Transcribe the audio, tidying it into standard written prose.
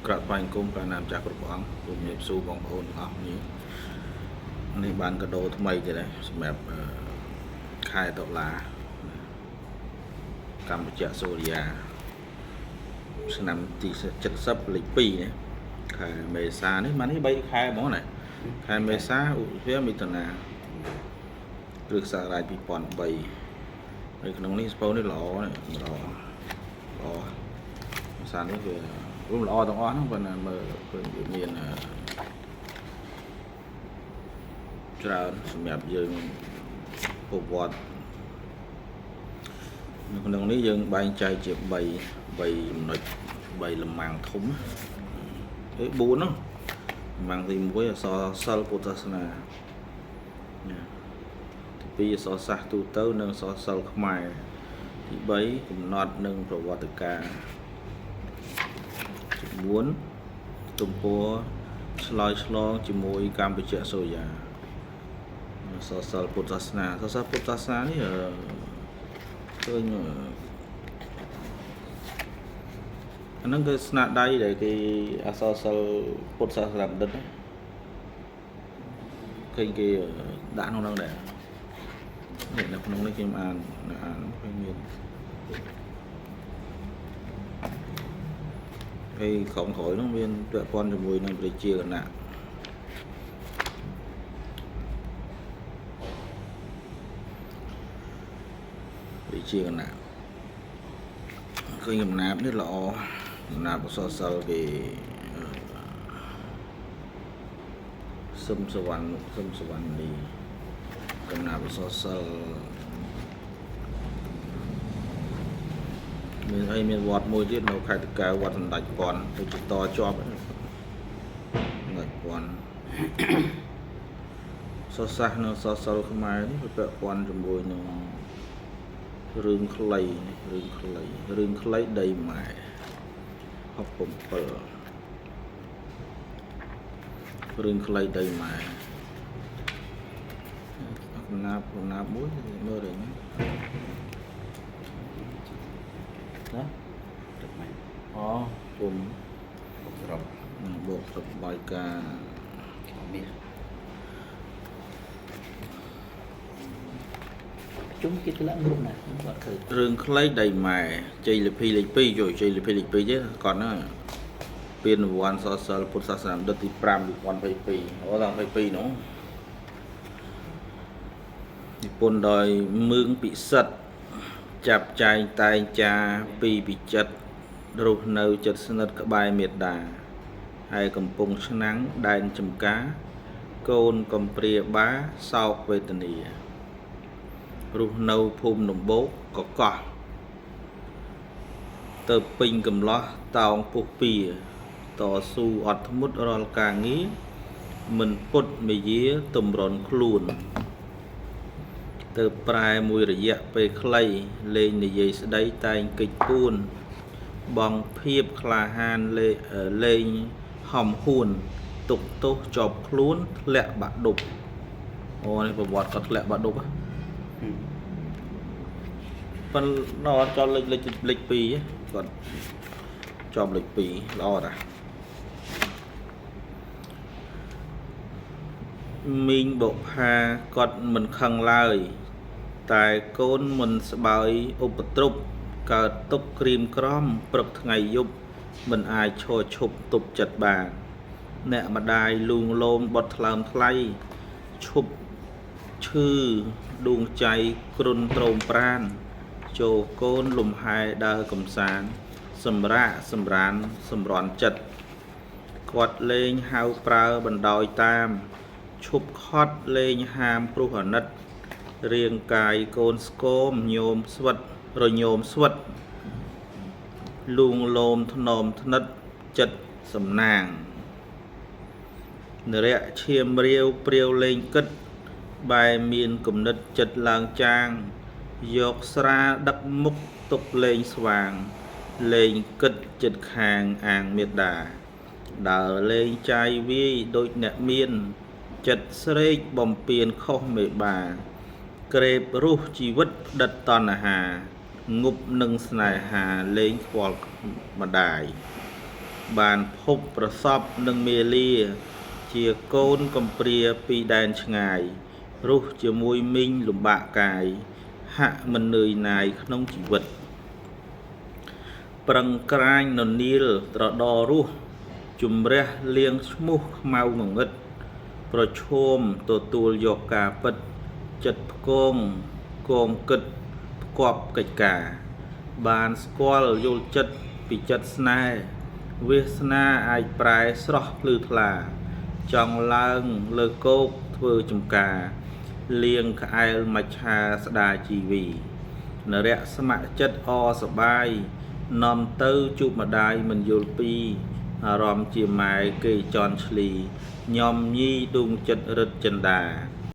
ក្រាបថ្វាយអង្គមព្រះនាមចាស់គ្រប់ព្រះអង្គសូមជម្រាបសួរបងប្អូនទាំងអស់គ្នានេះបានកដោថ្មីទៀតហើយសម្រាប់ខែតុលាកម្ពុជាសូរិយាឆ្នាំទី70លេខ2ណាខែមេសានេះមកនេះ3ខែហ្មងណាខែមេសាឧសភាមិថុនាគ្រិស្តសករាជ2003នៅក្នុងនេះស្ពូនេះល្អនេះល្អល្អភាសានេះវារួមល្អទាំងអស់ហ្នឹងប៉ុន្តែមើលឃើញវាមានច្រើនសម្រាប់យើងប្រវត្តិនៅក្នុងនេះយើងបែងចែកជា3ចំណុច3លំមាំងធំអេ4នោះលំមាំងទី1អក្សរសិល្ប៍ពុទ្ធសាសនាទី2អក្សរសាស្ត្រទូទៅនិងអក្សរសិល្ប៍ខ្មែរទី3កំណត់និងប្រវត្តិការទី4ទំព័រឆ្លើយឆ្លងជាមួយកម្ពុជាសូរិយាអក្សរសិល្ប៍ពុទ្ធសាសនាអក្សរសិល្ប៍ពុទ្ធសាសនានេះឃើញអាហ្នឹងគឺស្នាដៃដែលគេអក្សរសិល្ប៍ពុទ្ធសាសនាបណ្ឌិតឃើញគេដាក់ក្នុងហ្នឹងដែរនេះនៅក្នុងនេះខ្ញុំអានអានឃើញមានហើយក្រុមក្រោយនោះមានពាក់ព័ន្ធជាមួយនឹងប្រជាគណៈប្រជាគណៈឃើញកំណាបនេះល្អកំណាបអក្សរសិល្ប៍គេសឹមសវណ្ណសឹមសវណ្ណនីកំណាបអក្សរសិល្ប៍មានអីមានវត្តមួយទៀតនៅខេត្តតាកែវវត្តសម្ដេចពាន់ដូចជាតជាប់សម្ដេចពាន់សរសាសនៅសរសិល្ប៍ខ្មែរនេះវាពាក់ព័ន្ធជាមួយនឹងរឿងខ្លីនេះរឿងខ្លីរឿងខ្លីដីម៉ែ67រឿងខ្លីដីម៉ែកំណាបកំណាបមួយមើលទៅណាណា ទឹកម៉ែ អូគុំ បុកសរុប បូករបាយការណ៍ មាស ជុំគេទម្លាក់គ្រប់ណាខ្ញុំអត់ឃើញ រឿងខ្លីដីម៉ែជ័យលភីលេខ2ចូលជ័យលភីលេខ2ទេគាត់ហ្នឹងពានរង្វាន់សរសិល្ប៍ពុទ្ធសាសនាបណ្ឌិតទី5 2022អូដល់22នោះនិពន្ធដោយមឿងពិសិដ្ឋចាប់ចែងតែងចាពីពិចិត្ររស់នៅចិត្តស្និទ្ធក្បែរមេដាហើយកំពង់ឆ្នាំងដែនចំការកូនកំព្រាបាសោកវេទនារស់នៅភូមិដំបូកកកោះទៅពេញកំឡោះតោងពុះពៀតស៊ូអត់ធ្មត់រាល់ការងារមិនពុតមេយាតម្រុនខ្លួនទៅប្រែមួយរយៈពេលខ្លីលេងនិយាយស្ដីតែងកិច្ចពួនបងភាពក្លាហានលេងហំហួនទុកទោសជាប់ខ្លួនធ្លាក់បាក់ឌុបអូនេះប្រវត្តិគាត់ធ្លាក់បាក់ឌុបហ៎ប៉ុន្តែអត់ចោលលេខលេខលេខ2គាត់ជាប់លេខ2ល្អតាមីងបុផាគាត់មិនខឹងឡើយតែកូនមិនស្បើយឧបទ្រពកើតទុកក្រៀមក្រំព្រឹកថ្ងៃយប់មិនអាចឈរឈប់ទប់ចិត្តបានអ្នកម្ដាយលូងលោមបត់ថ្លើមថ្លៃឈប់ឈឺដួងចៃគ្រុនត្រោមប្រានចូលកូនលំហែដើរកំសាន្តសម្រាកសម្រានសម្រាន់ចិត្តគាត់លេងហៅប្រើបណ្ដោយតាមឈប់ខត់លេងហាមព្រោះអាណិតរាងកាយកូនស្គមញោមស្វិតរញោមស្វិតលួងលោមថ្នមថ្និតចិត្តសំណាងនរៈឈាមរាវព្រាវលេងគិតបែរមានគំនិតចិត្តឡើងចាងយកស្រាដឹកមុខទុកលេងស្វាងលេងគិតចិត្តខាងអាងមេដាដើរលេងចាយវាយដូចអ្នកមានចិត្តស្រេកបំពេញខុសមេបាក្រេបរស់ជីវិតផ្ដិតតណ្ហាងប់នឹងស្នេហាលេងខ្វល់ម្ដាយ បានភពប្រសពនឹងមាលា ជាកូនកំព្រាពីដែនឆ្ងាយរស់ជាមួយមីងលំបាកកាយ ហាក់មិននឿយណាយក្នុងជីវិត ប្រឹងក្រាញននៀលត្រដររស់ជំរះលៀងឈ្មោះខ្មៅងងឹត ប្រឈមទទួលយកការពិត ចិត្តផ្គងគងគិតផ្គប់កិច្ចការ បានស្គាល់យល់ចិត្តពីចិត្តស្នេហ៍វាសនាអាចប្រែស្រស់ភ្លឺថ្លា ចង់ឡើងលើគោកធ្វើចំការលៀងក្អែលមច្ឆាស្ដាជីវីនរៈស្ម័គ្រចិត្តអសបាយនាំទៅជួបម្ដាយមិនយល់ពី អារម្មណ៍ជាម៉ែគេចន់ឆ្លីញោមញីដួងចិត្តរិទ្ធចិន្តា